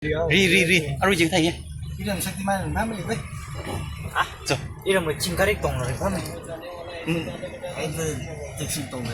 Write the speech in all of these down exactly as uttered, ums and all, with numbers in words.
Ri, ri, ri. Arui jing thai ye. Iram Shaktiman, mama ni, wei. Ah, so. Iram mo ching karik tong lo, mama. Hmm. Ai, the, the ching tong lo.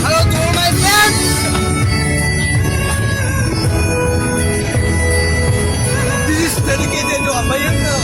Hello to all my friends. This is dedicated to Ambayakna.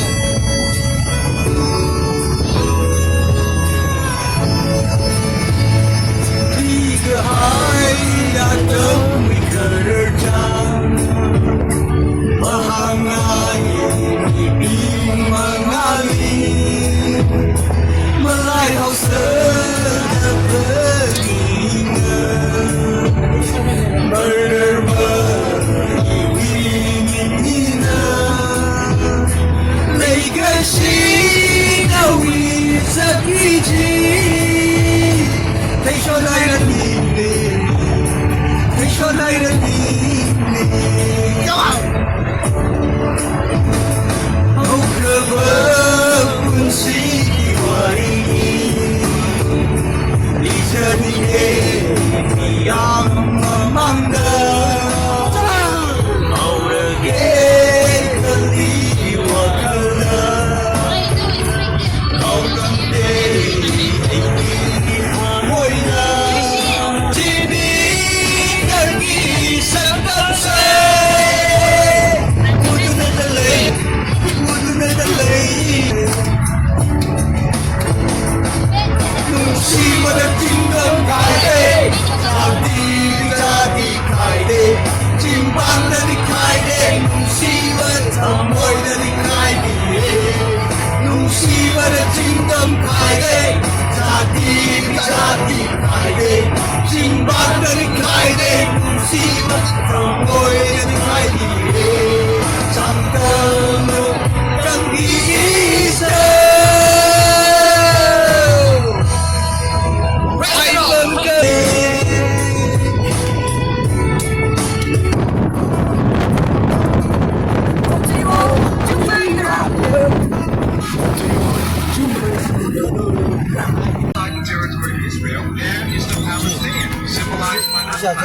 Territory of Israel and is the Palestinian, symbolized by the flag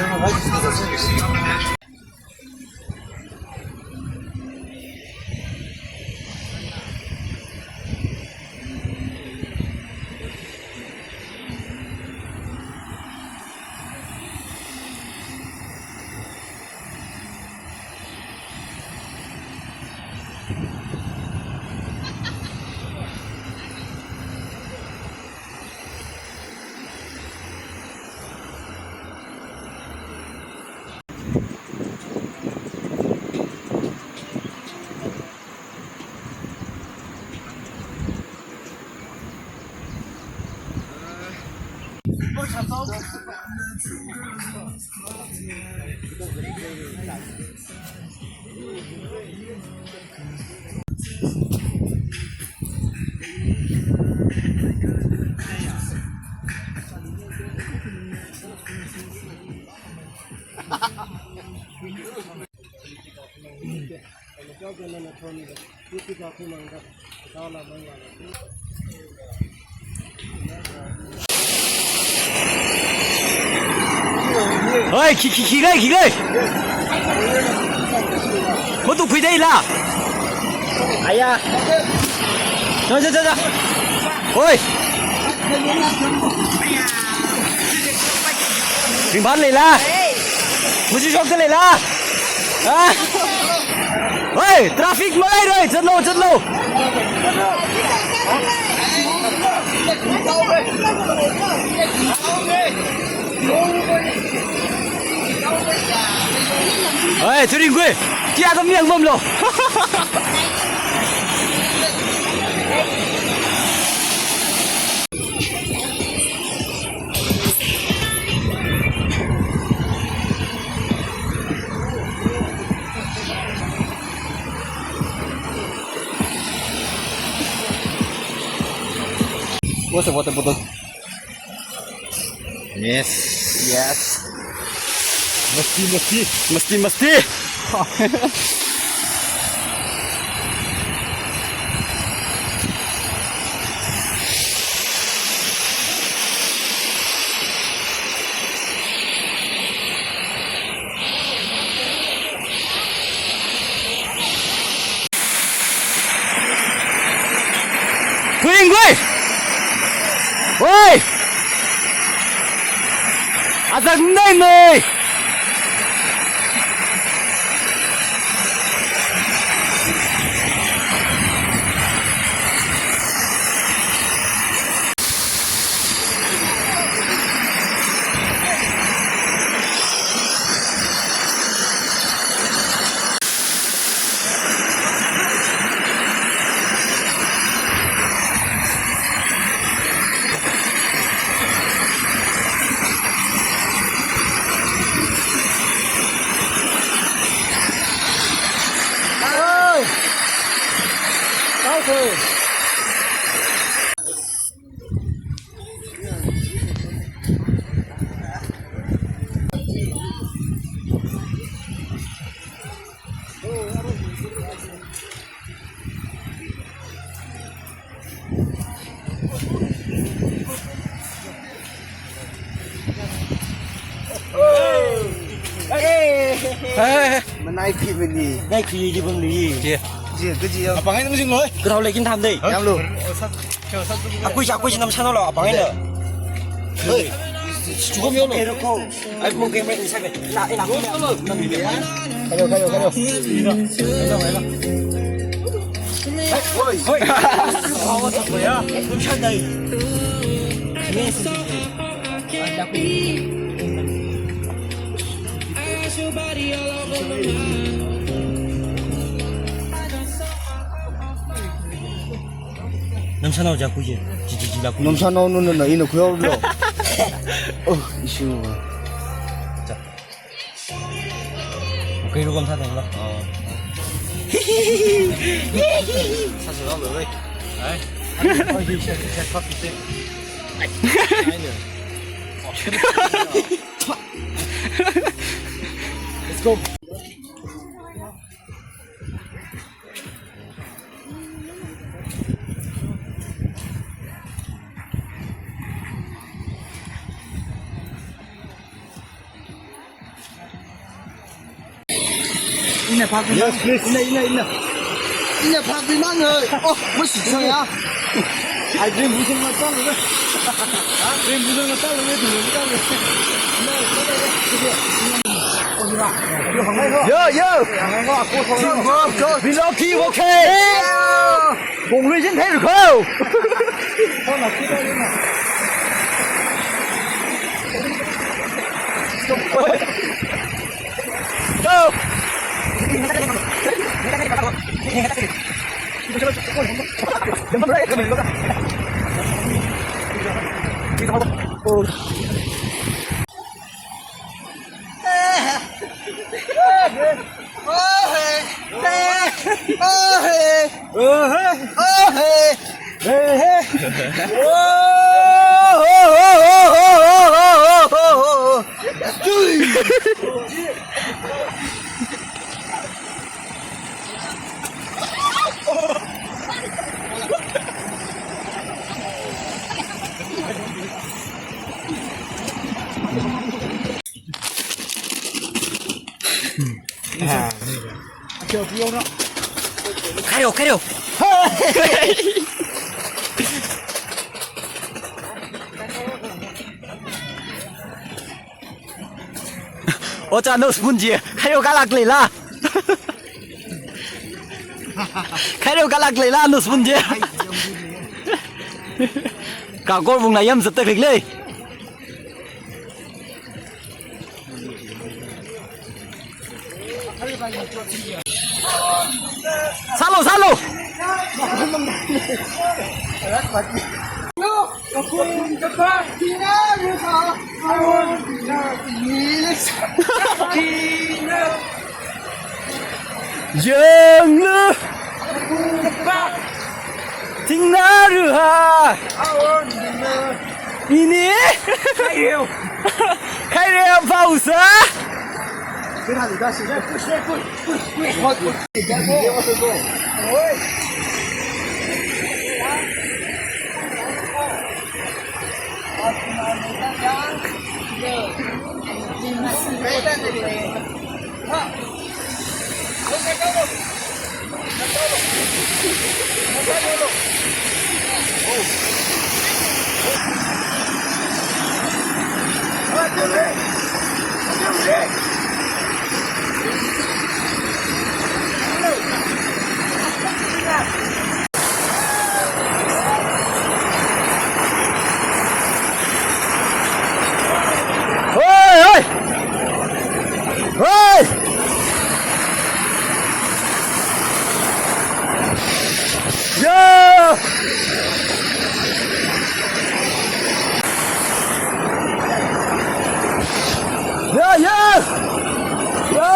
you see on the national Oi, khi, khi, khi gai, khi gai. Matu khuidai la. Aya. Cha, cha, cha, cha. Oi. Ringphān leila. Masi shokta leila. Ha? Oi, traffic malai roi, chatlo, chatlo. Oi, churing kui. Kayākha mi yangpamlo. What's the water bottle? Yes. Yes. Masti, masti. Masti, masti. Khuiring kui! Oi! Azak nai mei! Manai khi mani. Nai khi di bang ni. Ji. Ji, kaji ya. Apāng eina maching loi. Karao leikin tham dei. Yanglu. Akui, akui namshanao lo, apāng eina. Hei. Chukom yo lo. Ai, mung game ni sabe. Ina, ina. Kayo, kayo, kayo. Hoi. Hoi. Awa, apa ya? Namshan dai. Namshanao ja kuye. Ji, ji, ji la kuye. Namshanao nu na, na, ina kuyo lo. Oh, issue. Ja. Okay, rukom sa dang lo. Oh. Sa sa lo, wei. Ai. Ai, di, sa, sa, sa, sa. Ai, no. Let's go. Yes, please. Ina, ina, ina. Ina, phak di mang, eh. Oh, masi sa ya. Ai, dream vision ma tang le. Ha? Dream vision ma tang le, dream vision ma tang le. Yo, yo. Vlog ki, okay. Congratulations, hey, go. Go. Khaireo, khaireo. Ocha, no spoon ji. Khaireo kalak leila. Khaireo kalak leila, no spoon ji. Kakor bungna yam zattak lei. Sālu, sālu. Yanglu. Thingna ruha. Ini. Khaireo. Khaireo pausa. Hoi, hoi! Hoi! Ya! Ya, ya! Ya!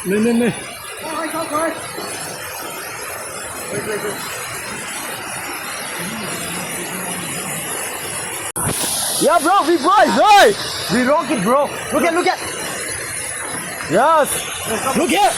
Nē, nē, nē. Yeah, bro, we boys, hey! We rock it, bro. Look at, look at. Yes. Look here.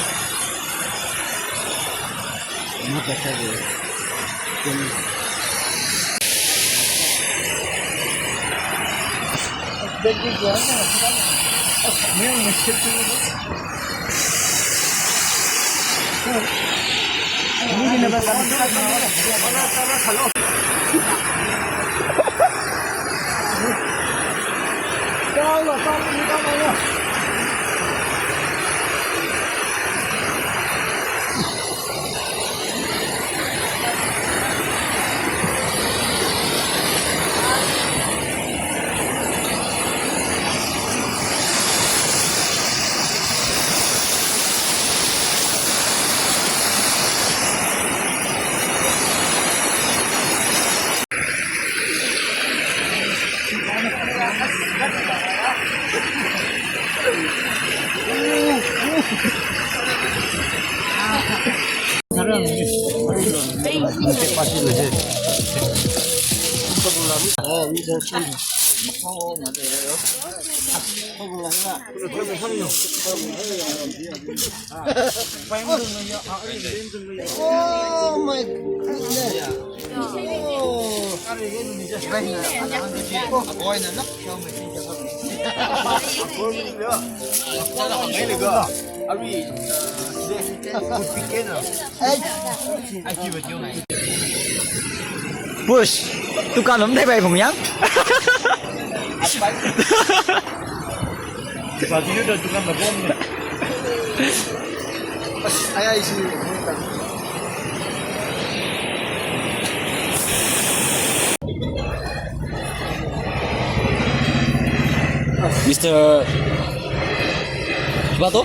Oh my goodness. Oh. Push. Tukān lom theipai phung yang. Ai, ai, si. Mister Bato?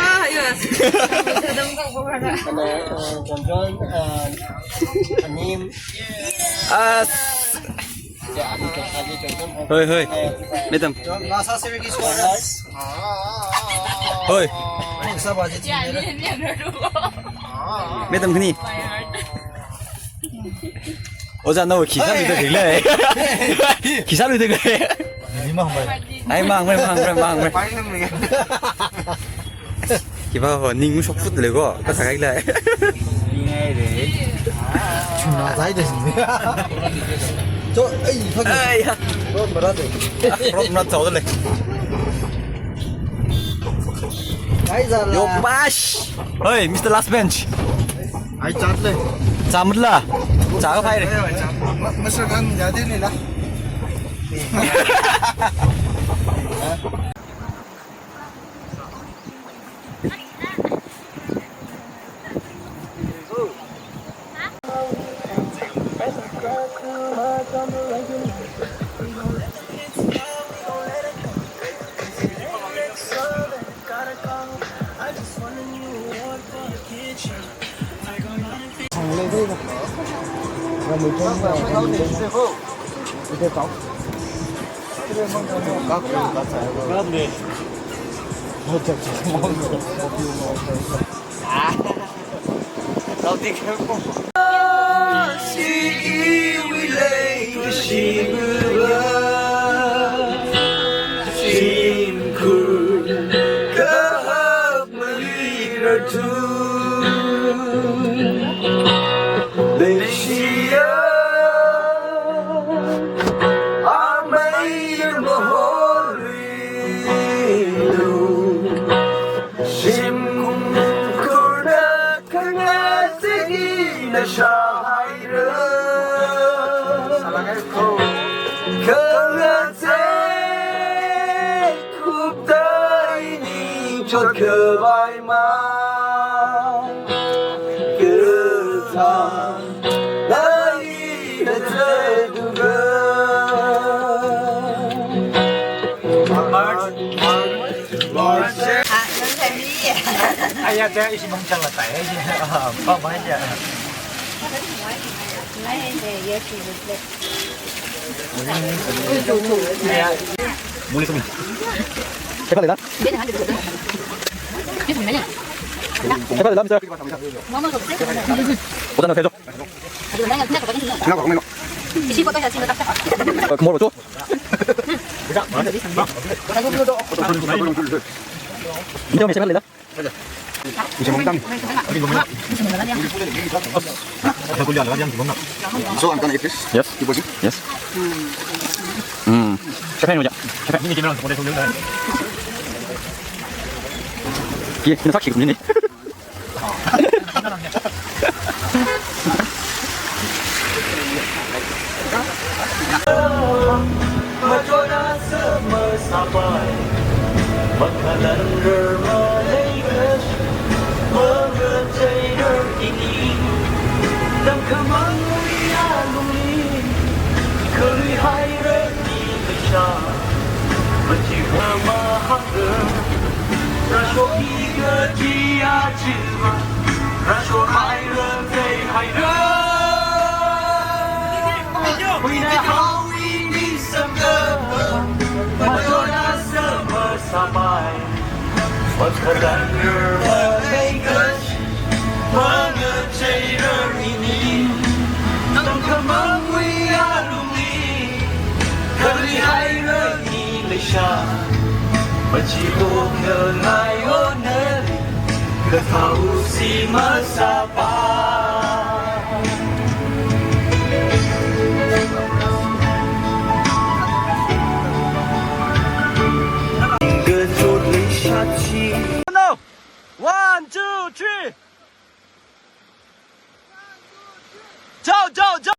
Ah, yes. Hello, uh, John John, uh, Anim. Ah, s- Hoi, hoi. Madam. Hoi. Madam khani. Ojā nao khi sāluida khalei. Khi sāluida khalei. Ai, mang, mang, mang, mang, mang. Khipā ho, ning shokfut lei ko, kasā kahailei. Ningai lei. Chungna zai de. Cho, ai, thak. Ai, ha. Road mara de. Ah, road mara chao de lei. Ai, zala. Yo, bash. Hoi, Mister Last Bench. Ai, chat lei. Chamla. Cha ka phai lei. Ma-, masakhan ya de lei la. Aya, te isi mangchang la tai, isi. Ah, pa mai ya. Muli kami. Siapa lagi? Siapa lagi, Mister? Udah, nak, saya. Kenapa kau main? Eh, kemana tu? Ini kami siapa lagi? So I'm gonna eat this. Yes. Yes. Hmm. Siapa yang ngajak? Siapa? Ini kita orang semua. Iya, kena sakit ini. Machibo khalngai onali, kathau si masāpa. Kachot leishachi. No. One, two, three. Chao, chao, chao.